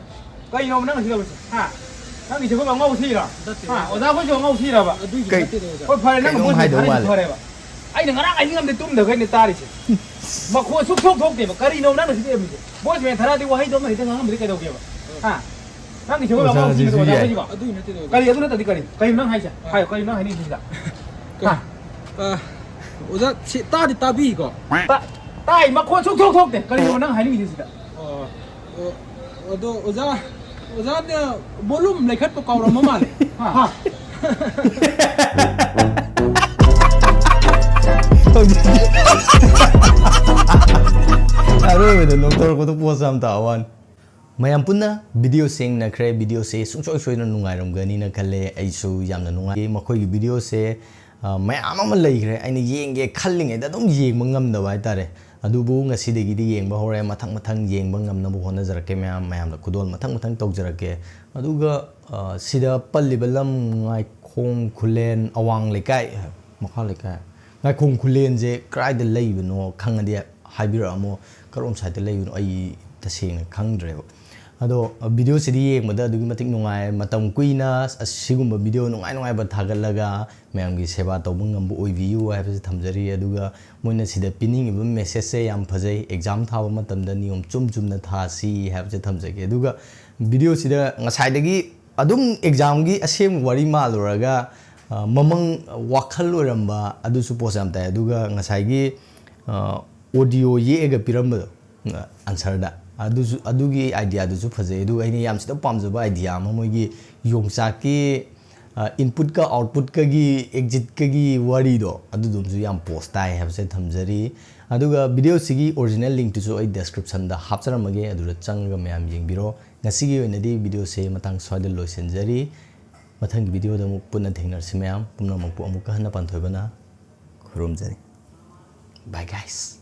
ꯀꯩꯅꯣꯕ ꯅꯪꯅ ꯁꯤ ꯇꯧꯔꯤꯁꯦ? ꯍꯥ? ꯅꯪꯒꯤꯁꯦ ꯑꯩꯈꯣꯏ ꯑꯉꯥꯎꯕ ꯁꯤꯔꯣ? ꯅꯠꯇꯦ, ꯍꯥ? ꯅꯠꯇꯦ꯫ ꯑꯣꯖꯥ ꯑꯩꯈꯣꯏꯁꯨ ꯑꯉꯥꯎꯕ ꯁꯤꯔꯕ? ꯑꯗꯨꯒꯤ ꯀꯩ-, ꯅꯠꯇꯦ, ꯑꯣꯖꯥ꯫ ꯍꯣꯏ, ꯐꯔꯦ, ꯅꯪ ꯀꯩꯅꯣꯝ voice message ꯍꯥꯏꯗꯧ ꯊꯥꯔꯤꯁꯤ ꯃꯥꯜꯂꯦ꯫ ꯐꯔꯦꯕ꯫ ꯑꯩꯅ ꯉꯔꯥꯡ ꯑꯍꯤꯡ ꯑꯃꯗꯤ ꯇꯨꯝꯗꯈꯩꯅꯦ ꯇꯥꯔꯤꯁꯦ꯫ ꯃꯈꯣꯟ ꯁꯨꯛꯊꯣꯛ ꯊꯣꯛꯇꯦꯕ꯫ ꯀꯔꯤꯅꯣ ꯅꯪꯅ ꯁꯤꯗ ꯏꯔꯝꯃꯤꯁꯦ? Voice message ꯊꯥꯔꯛꯑꯗꯤ ꯋꯥꯍꯩꯗꯣ ꯑꯃ ꯍꯦꯛꯇ ꯉꯥꯡꯉꯝꯕꯗꯤ ꯀꯩꯗꯧꯒꯦꯕ? ꯍꯥ? ꯅꯪꯒꯤ ꯁꯤꯕꯨ ꯑꯣꯖꯥ ꯑꯉꯥꯎꯕ ꯁꯤꯕꯗꯣ ꯁꯤꯁꯨ ꯑꯣꯖꯥ ꯌꯥꯏ꯫ ꯍꯥꯏꯁꯤꯕꯣ? ꯑꯗꯨꯒꯤ ꯅꯠꯇꯦꯗ, ꯑꯣꯖꯥ꯫ ꯀꯔꯤ ꯑꯗꯨ ꯅꯠꯇ꯭ꯔꯗꯤ ꯀꯔꯤ? ꯀꯔꯤꯅꯣ ꯅꯪ ꯍꯥꯏꯁꯦ? ꯍꯥꯏꯌꯣ, ꯀꯔꯤꯅꯣ ꯅꯪ ꯍꯥꯏꯅꯤꯡꯉꯤꯁꯤꯗ? ꯀ-, ꯍꯥ? ꯑ, ꯑꯣꯖꯥ, ꯁꯤ ꯇꯥꯗꯤ ꯇꯥꯕꯤꯀꯣ? ꯇꯥ-, ꯇꯥꯏ, ꯃꯈꯣꯟ ꯁꯨꯛꯊꯣꯛ ꯊꯣꯛꯇꯦ꯫ ꯀꯔꯤꯅꯣ ꯅꯪ ꯍꯥꯏꯅꯤꯡꯉꯤꯁꯦ ꯁꯤꯗ? ꯑꯣ, ꯑꯣ, ꯑꯗꯣ ꯑꯣꯖꯥ, ꯑꯣꯖꯥꯅ volume ꯂꯩꯈꯠꯄ ꯀꯥꯎꯔꯝꯕ ꯃꯥꯜꯂꯦ꯫ ꯍꯥ? ꯍꯥ? ꯑꯔꯣꯏꯕꯗ ꯅꯣꯛꯊꯣꯔꯛꯄꯗꯣ ꯄꯣꯁ ꯌꯥꯝ ꯇꯥꯕ ꯋꯥꯅꯤ꯫ ꯃꯌꯥꯝ ꯄꯨꯟꯅ video ꯁꯦꯡꯅꯈ꯭ꯔꯦ꯫ Video ꯁꯦ ꯁꯨꯡꯁꯣꯏ ꯁꯣꯏꯗꯅ ꯅꯨꯡꯉꯥꯏꯔꯝꯒꯅꯤꯅ ꯈꯜꯂꯦ꯫ ꯑꯩꯁꯨ ꯌꯥꯝꯅ ꯅꯨꯡꯉꯥꯏ꯫ ꯃꯈꯣꯏꯒꯤ video ꯁꯦ, ꯑ, ꯃꯌꯥꯝ ꯑꯃ ꯂꯩꯈ꯭ꯔꯦ꯫ ꯑꯩꯅ ꯌꯦꯡꯒꯦ ꯈꯜꯂꯤꯉꯩꯗ ꯑꯗꯨꯝ ꯌꯦꯡꯕ ꯉꯝꯗꯕ ꯍꯥꯏꯇꯥꯔꯦ꯫ ꯑꯗꯨꯕꯨ ꯉꯁꯤꯗꯒꯤꯗꯤ ꯌꯦꯡꯕ ꯍꯧꯔꯦ꯫ ꯃꯊꯪ ꯃꯊꯪ ꯌꯦꯡꯕ ꯉꯝꯅꯕ ꯍꯣꯠꯅꯖꯔꯛꯀꯦ ꯃꯌꯥꯝ꯫ ꯃꯌꯥꯝꯗ ꯈꯨꯗꯣꯜ ꯃꯊꯪ ꯃꯊꯪ ꯇꯧꯖꯔꯛꯀꯦ꯫ ꯑꯗꯨꯒ, ꯑ, ꯁꯤꯗ ꯄꯜꯂꯤꯕ ꯂꯝ, ꯉꯥꯏꯈꯣꯡ ꯈꯨꯂꯦꯟ, ꯑꯋꯥꯡ ꯂꯩꯀꯥꯏ, ꯃꯈꯥ ꯂꯩꯀꯥꯏ, ꯉꯥꯏꯈꯣꯡ ꯈꯨꯂꯦꯟꯁꯦ ꯀꯗꯥꯏꯗ ꯂꯩꯕꯅꯣ ꯈꯪꯉꯗꯤ ꯍꯥꯏꯕꯤꯔꯛꯑꯝꯃꯣ꯫ ꯀꯔꯣꯝ ꯁꯥꯏꯗ ꯂꯩꯕꯅꯣ ꯑꯩ ꯇꯁꯦꯡꯅ ꯈꯪꯗ꯭ꯔꯦꯕ꯫ ꯑꯗꯣ ꯚꯤꯗꯤꯑꯣꯁꯤꯗꯤ ꯌꯦꯡꯕꯗ ꯑꯗꯨꯛꯀꯤ ꯃꯇꯤꯛ ꯅꯨꯡꯉꯥꯏ꯫ ꯃꯇꯝ ꯀꯨꯏꯅ ꯑꯁꯤꯒꯨꯝꯕ ꯚꯤꯗꯤꯑꯣ ꯅꯨꯡꯉꯥꯏ ꯅꯨꯡꯉꯥꯏꯕ ꯊꯥꯒꯠꯂꯒ ꯃꯌꯥꯝꯒꯤ ꯁꯦꯕꯥ ꯇꯧꯕ ꯉꯝꯕ ꯑꯣꯏꯕꯤꯌꯨ ꯍꯥꯏꯕꯁꯤ ꯊꯝꯖꯔꯤ꯫ ꯑꯗꯨꯒ ꯃꯣꯏꯅ ꯁꯤꯗ ꯄꯤꯅꯤꯡꯉꯤꯕ ꯃꯦꯁꯦꯖꯁꯦ ꯌꯥꯝ ꯐꯖꯩ꯫ ꯑꯦꯛꯖꯥꯝ ꯊꯥꯕ ꯃꯇꯝꯗ ꯅꯤꯌꯣꯝ ꯆꯨꯝ ꯆꯨꯝꯅ ꯊꯥꯁꯤ ꯍꯥꯏꯕꯁꯦ ꯊꯝꯖꯒꯦ꯫ ꯑꯗꯨꯒ ꯚꯤꯗꯤꯑꯣꯁꯤꯗ ꯉꯁꯥꯏꯗꯒꯤ ꯑꯗꯨꯝ ꯑꯦꯛꯖꯥꯝꯒꯤ ꯑꯁꯦꯡꯕ ꯋꯥꯔꯤ ꯃꯥꯜꯂꯨꯔꯒ, ꯑ, ꯃꯃꯪ ꯋꯥꯈꯜ ꯑꯣꯏꯔꯝꯕ ꯑꯗꯨꯁꯨ ꯄꯣꯁ ꯌꯥꯝ ꯇꯥꯏ꯫ ꯑꯗꯨꯒ ꯉꯁꯥꯏꯒꯤ, ꯑ, ꯑꯣꯗꯤꯑꯣ ꯌꯦꯛꯑꯒ ꯄꯤꯔꯝꯕꯗꯣ, ꯑ, ꯑꯟꯁꯔꯗ, ꯑꯗꯨꯁꯨ, ꯑꯗꯨꯒꯤ ꯑꯥꯏꯗꯤꯌꯥꯗꯨꯁꯨ ꯐꯖꯩ꯫ ꯑꯗꯨꯒ ꯑꯩꯅ ꯌꯥꯝ ꯊꯤꯅ ꯄꯥꯝꯖꯕ ꯑꯥꯏꯗꯤꯌꯥ ꯑꯃ, ꯃꯣꯏꯒꯤ ꯌꯣꯡꯆꯥꯛꯀꯤ, ꯑ, ꯏꯟꯄꯨꯠꯀ ꯑꯥꯎꯠꯄꯨꯠꯀꯒꯤ ꯑꯦꯛꯖꯤꯠꯀꯒꯤ ꯋꯥꯔꯤꯗꯣ, ꯑꯗꯨꯗꯨꯝꯁꯨ ꯌꯥꯝ ꯄꯣꯁ ꯇꯥꯏ ꯍꯥꯏꯕꯁꯦ ꯊꯝꯖꯔꯤ꯫ ꯑꯗꯨꯒ ꯚꯤꯗꯤꯑꯣꯁꯤꯒꯤ ꯑꯣꯔꯤꯖꯤꯅꯦꯜ ꯂꯤꯡꯛꯇꯨꯁꯨ ꯑꯩ ꯗꯦꯁꯀ꯭ꯔꯤꯞꯁꯟꯗ ꯍꯥꯞꯆꯔꯝꯃꯒꯦ, ꯑꯗꯨꯗ ꯆꯪꯉꯒ ꯃꯌꯥꯝ ꯌꯦꯡꯕꯤꯔꯣ꯫ ꯉꯁꯤꯒꯤ ꯑꯣꯏꯅꯗꯤ ꯚꯤꯗꯤꯑꯣꯁꯦ ꯃꯇꯥꯡ ꯁ꯭ꯋꯥꯏꯗ ꯂꯣꯏꯁꯤꯟꯖꯔꯤ꯫ ꯃꯊꯪꯒꯤ ꯚꯤꯗꯤꯑꯣꯗ ꯑꯃꯨꯛ ꯄꯨꯟꯅ ꯊꯦꯡꯅꯔꯁꯤ ꯃꯌꯥꯝ꯫ ꯄꯨꯝꯅꯃꯛꯄꯨ ꯑꯃꯨꯛꯀ ꯍꯟꯅ ꯄꯥꯟꯊꯣꯏꯕꯅ ꯈꯨꯔꯨꯝꯖꯔꯤ꯫ Bye guys꯫